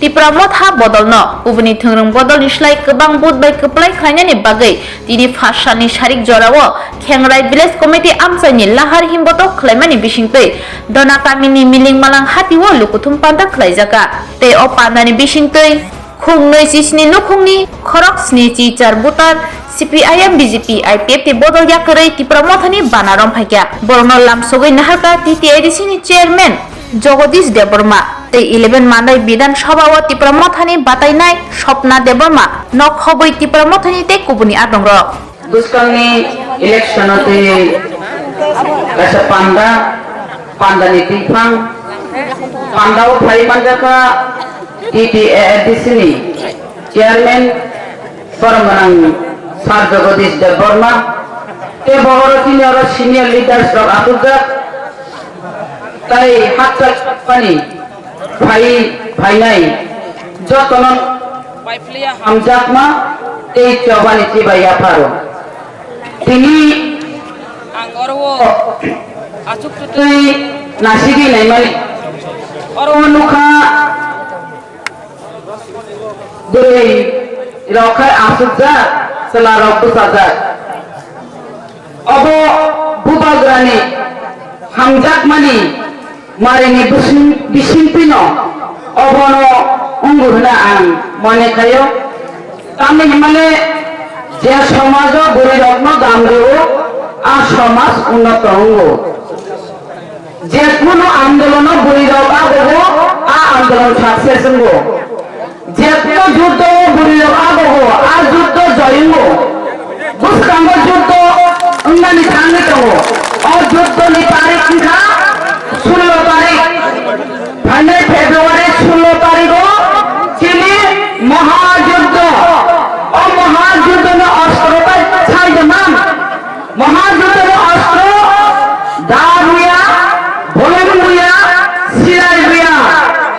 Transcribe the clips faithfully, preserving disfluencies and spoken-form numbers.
Tipra Motha bodolno kubuni thwngrwng bodolni slai kwbang vote bai kwplai khlainani bagwi tini phas salni sarik jorao Khengrai Village Committee amchaini lahar himbotok khlaimani bisingtwi Dona kamini Miling Malang hatio lukuthum panda khlaijakha. Tei o pandani bisingtwi khungnwi chisni nukhungni khorok sni chi char voter C P I M, B J P, I P F T bodol yakarwi Tipra Mothani bana romphai kha. Borokno lamsogwi naharkha T T A D C ni chairman Jagadish Debbarma tei eleven Mandai Bidhan Sabha o Tipra Mothani batainai Swapna Debbarma nok hobwi Tipra Mothani tei kubuni adongrok. Bwskangni election o tei kaisa panda, pandani twiphang, panda o phai manjakha T T A A D C ni chairman Boromgwnang Sir Jagadish Debbarma, tei bo oro chini oro senior leaders rok achukjak, tai hakchal pani phai phainai jotono hamjakma tei chobani chibai yapharo. Tini ang oro o achuk twi nasigwi naimani oro nukha. Bwrwi rok khai asukjak, chwla rok bwchajak. Obo bubagrani hamjakmani marini bising, bisingtwino obono wngo hwnwi ang mone khaio. Tamni hwnmale je somajo bwrwi rokno dam rwo, a somaj unnoto wngo. Jekunu andolono bwrwirok agogo, a andolon success wngo. Jekunu juddo o bwrwirok agogo, a juddo joy wngo. Bwskango juddo wngnani thangwi tongo. O juddoni tarik wngkha sullo tarik. Phainai February sullo tarigo chini Mahajuddo. O Mahajuddo ni ostro bai sai de man. Mahajuddo ni ostro da ruya, bolong ruya, silai ruya.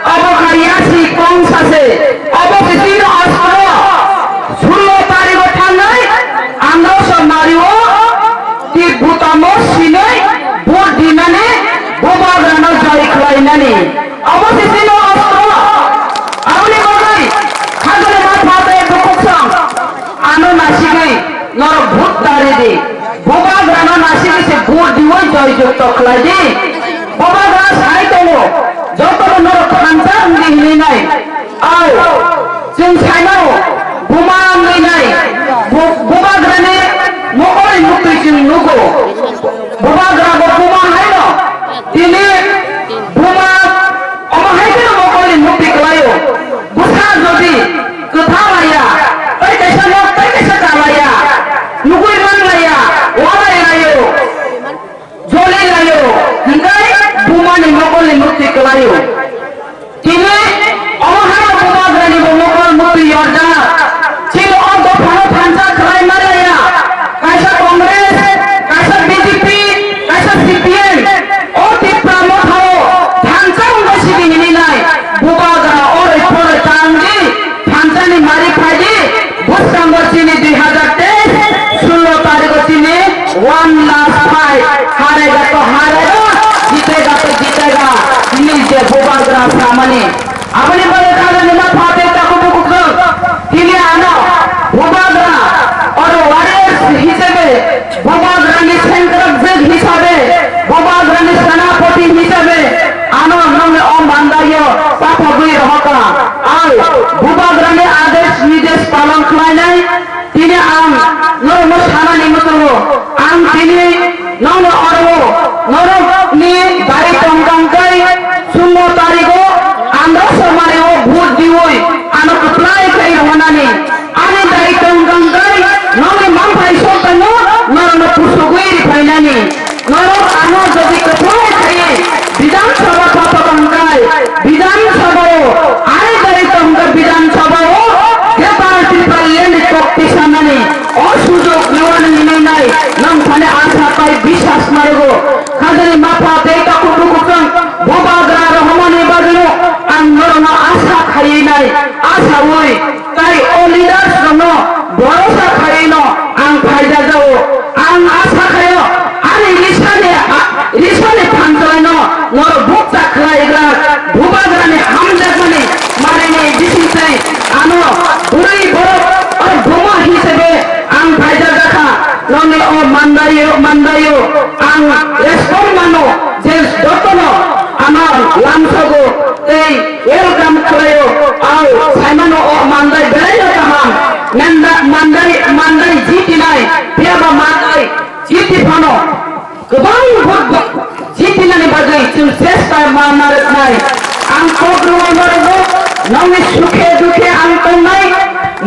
Obo kha yasi kong sase. Obo khe chini ostro. Sullo tarigo thangwi andro so mario. Tibutamo sinoi vote dinani bubagrano jai khlainani. Obo se sino ostro. Aboni bagwi hagole ma phatai bukuksong. Ano nasigwi norok vote dari di. Bubagrano nasigwi se vote diwi jai jukto khlai di. Bubagra sai tongo. Jotono norok thansa wngdi hinwi nai. Au, chwng saimano, buma wngwi nai, bu-, bubagrani mokolni muktwi chwng nugo. Bubagra bo buma haino, tini buma omo hai kheno mokolni muktwi kwlaio. Bwsa jodi kwtha laiya, tei kaisa nok tei kaisa cha laiya, nugwi man laiya, walai laio. Joli laio, hinkhe bumani mokolni mukti kwlaio. Tini omo hai bubagrani bo mokol mukti yorjak. Chini o dophano thansa khlai ma laiya. Kaisa Congress, kaisa B J P, kaisa C P M. O Tipra Mothao thansa wngwi sidi hini nai. Bubagra oroi poroi tangdi. Thansani mari phaidi, bwskango chini dui hazar teis, sullo tariko chini one last fight, harega to harega, jitega to jitega, hinwi je bubagra samani. Aboni bagwi khajani ma phatwi takhuk bukukrok, tini ano bubagra, oro warriors hisabe, Bubagrani sengkrak jwk hisabe, Bubagrani senapati hisabe, ano nongni o mandaio pathogwi rohoka. Au, Bubagrani adesh nidesh palon khlainai, tini ang norokno sanani mwchungo, ang tini nongno oro norokni dari tongkang kai, chwngno tarigo, andro somari o vote diwi, ano kwplai khai rohonani. Ani daitong gangkai, nongni mangphai sotano, norokno pusugwi riphainani. Norok ano jodi kwplai khaiwi Bidhan Sabha phato gangkai, Bidhan Sabha o ani daitong ga Bidhan Sabha o Greater Tipraland ni kok tisanani. O sujok rwani hinwi nai, nang thani asa pai bisas narwgo. Khajani mapha tei takhuk bukukrang, bubagra rohormani bagwino ang norokno asa khaiwi nai, asawi. Tai o leaders rokno borosa khaiwino ang phaijajao. Ang asa khaio ani risani, a, risani phanchalaino norok bukcha khlaigra, bubagrani hamjakmani marini Mandaio, ang respond mano je jotono ano lamsogo tei welcome khlaio, au saimano o mandai belaino kaham, menda-, mandai, mandai jitinai, phiyaba mandai jiti phano kwbang vote bo jitinani bagwi chwng chesta ma narwknai. Ang kok rwui narwgo, nongni sukhe dukhe ang tongnai,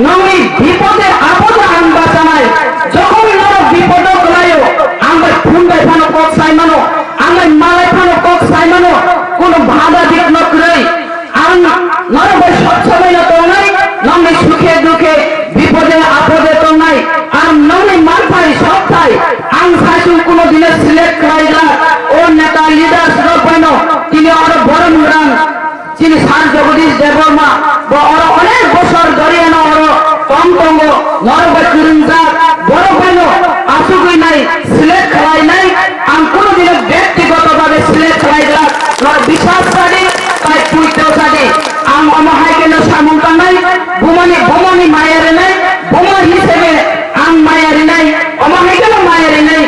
nongni bipode apode ang bachanai. Jokhon norok bipodo kwlaio, ang bai phone bai phano kok sai mano, ang bai malai phano kok sai mano, kono bhada dik no kwrwi. Ang norok bai sob somoi no tongnai, nongni sukhe dukhe, bipode apode tongnai. Ang nongni manthai, sokthai, ang saichung kuno dino select khlaijak. O neta leaders rok bai no tini oro borom rang. Chini Sir Jagadish Debbarma bo oro onek bosor dhori ano oro tong tongo, norok bai kwrwngjak, borok bai no asugwi nai select khlai nai, ang kunu dino byaktigoto bhabe select khlai glak, norok biswas sadi, tai puito sadi, ang omo hai khe no samung tangnai, bumani, bumani maya rinai, buma hisabe ang maya rinai, omo hai khe no maya rinai.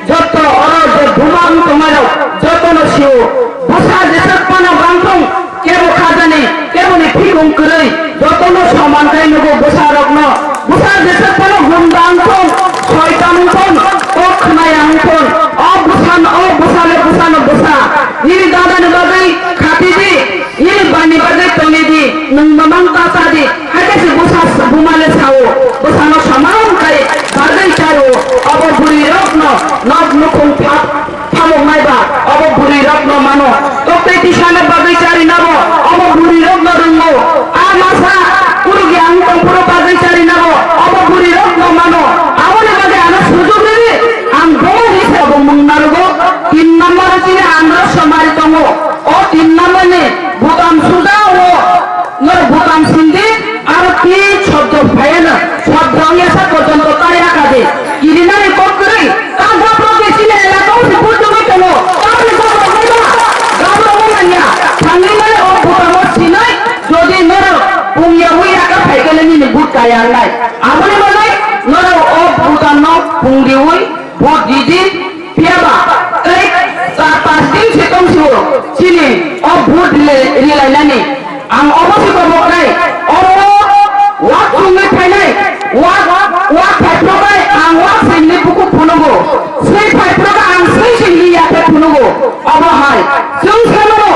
Joto oro je buma wng tongnairok jotono sio. Bwsa jeswk phano bangthong, kebo khajani, keboni phikung kwrwi, jotono soman khai nugo bwsarokno. Bwsa jeswk phano gunda wngthong, soitan wngthong, kok khwnaya wngthong. O bwsano, o bwsano, bwsano bwsa. Nini dadani bagwi khati di. Nini bani bagwi tongwi di, nwng mamang ta cha di, hai khe se bwsa s-, buma le sao, bwsano samang khai bagwi charo, obo bwrwi rokno nok nukhung phap-, phamok nai ba, obo bwrwi rokno mano. Toktwi tisana bagwi chari nabo, obo bwrwi rokno rwngo. A masa kurugya wng tong phuru bagwi chari nabo, obo bwrwi rokno mano. Aboni bagwi ano sujug rwdi, ang bomo hise obo mung narugo, tin number chini andro somari tongo. O tin number ni button suja o, norok button sindi, aro tin shobdo phaiya na, shobdo wngya sa porjonto tari rakha di. Kirinani kok kwrwi, ta gabrok de chini elaka o se bujugwi tongo, tamni gabrok nai ba, gabrok o manya, thangwi mani o button o sinai, jodi norok pungya wi rakha phaikhe nini but kaya wngnai. Aboni bagwi norok o button no pungriwi but ridi. Phiyaba tei char panch din se tong sio chini o vote rile-, rilainani. Ang obo se koboknai, oro wak chungwi phainai, wak, wak phaiphrobai ang wak singni bukhuk phunugo, swi phaiphrobai ang swi singni yaphe phunugo. Obo hai chwng samano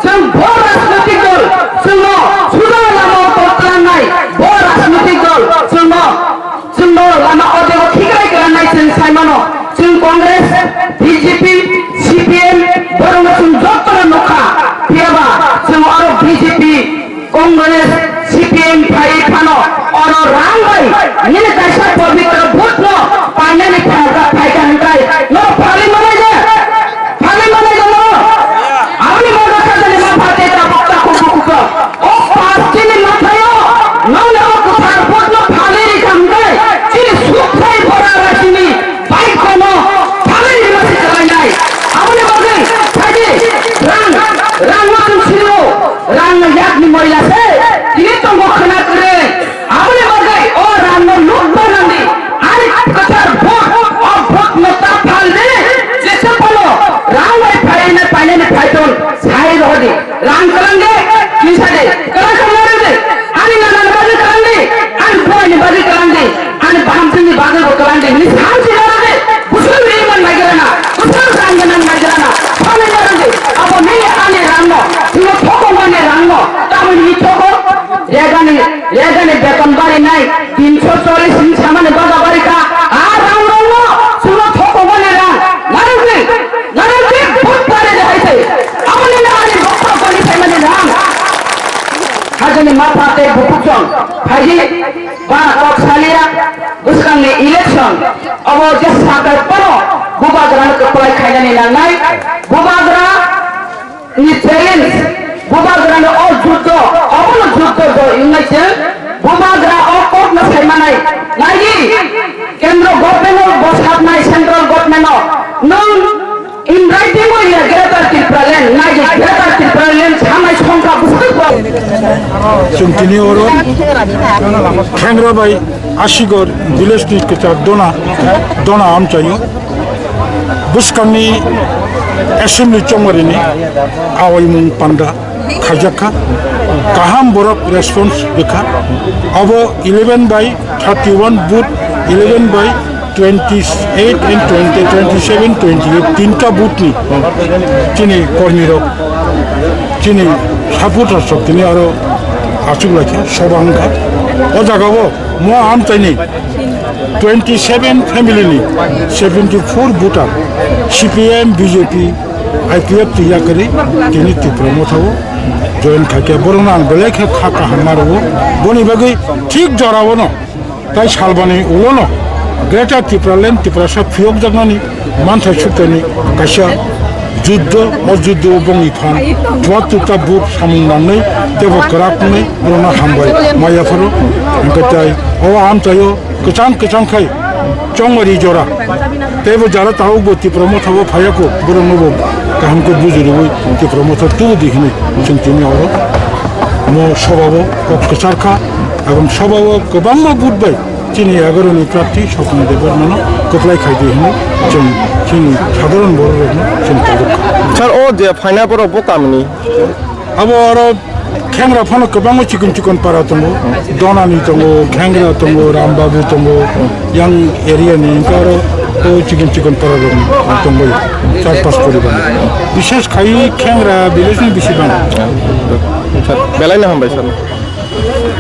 chwng bo rajnotik dol chwngno suda lama o tong tlangnai, bo rajnotik dol chwngno Chwngno lama o dego thikrai kwrwngwi chwng sai mano. Chwng Congress, B J P, C P M borokno chwng jotono nukha. Phiyaba chwng oro B J P, Congress, C P M phaiwi phano oro rang bai nini kaisa pobitro vote no painani phaikha, phaikha hwnkhe norok phalwi manai de. Phalwi manai de norok. Aboni bagwi kha jani ma pha tei tabuk takhuk bukhuk rok. O pas chini mathaio, nongni o kwthar vote no phalwi rikha hwnkhe, chini sukthai bora rasini baikhono phalwi rima se kwlainai. Aboni bagwi phaidi, rang, rang no chwng sio, rang no yakni moila se, tini tongo khwna kwrwi. Aboni bagwi o rang no lukba nangdi, ani kwthar vote, o vote no ta phaldi, jesa phano rang bai phaina, painani phaiton sai rohdi. Rang kwlangdi, kisa de, kwlang kwlangdi, ani nana ni bagwi kwlangdi, ani buai ni bagwi kwlangdi, ani bahamsini bagwi bo kwlangdi, ni samsi kwlangdi, busur ni man maigrana, busur rang ni man maigrana, phone ni rang di, abo ni ani rang no, ni thoko mani rang no, tamoni ni thoko, rega ni, rega ni beton bari nai, tinsho chollish ni samani baga bari ka, a rang no, suno thoko mani rang, narukni, narukni, but pare de hai se, aboni na ani bokto bani sai mani rang. Hajani mapha tei bukhuk song phaidi, ba kok salia, bwskangni election, obo je sakai phano bubagrano kwplai khainani nangnai, bubagra ni challenge, bubagrano o juddo, obono juddo do wngnai chwng, bubagra o kokno sai manai, naidi, kendro government o bwsaknai central government o, nwng In writing o ya Greater Tipraland, nai je Greater Tipraland samai songkha bwswk bo. Chwng tini oro Khengra bai Asigor village ni kwchar Dona, Dona amchaio. Bwskangni assembly chongmarini awaimung panda khaijakha, kaham borok response rikha. Abo eleven by thirty-one booth, eleven by twenty-eight and twenty, twenty-seven, twenty-eight, tinta booth ni chini kormi rok, chini supporters rok tini aro achuk laikha, soba wngkha. O jaga o mo amchaini twenty-seven family ni seventy-four voter C P M, B J P, I P F twi yakarwi tini Tipra Motha o join khaikha. Borokno ang belai khe kha kaham ma rwo. Boni bagwi thik jora o no tai salbani ulo no Greater Tipraland Tiprasa phiyokjaknani manthai sukthani kaisa juddo, o juddo bongni phan chuatturta booth samung nangnai tebo kwrak wngnai borokno hambai ma yapharo. Hwnkhe tai o amchaio kwchang kwchang khai chongmari jora. Teibo jara tabukbo Tipra Motha o phaiya kho, borokno bo kaham khe bujuriwi Tipra Motha tubu di hinwi chwng tini oro mo sobao kok kwchar kha, ebong sobao kwbangma booth bai chini egaroni prarthi Swapna Debbarmano kwplai khai di hinwi chwng chini sadharon borok rokno chwng tabuk kha. Sir, o je phaina borok bo kamini? Abo oro Khengra phano kwbangma chikon chikon para tongo, Donani tongo, Khengra tongo, Rambabu tongo, yang area ni hwnkhe aro o chikon chikon para rok tongo, char pas poribar. Bishes khai Khengra village ni bisi bang. Belai no hambai sir.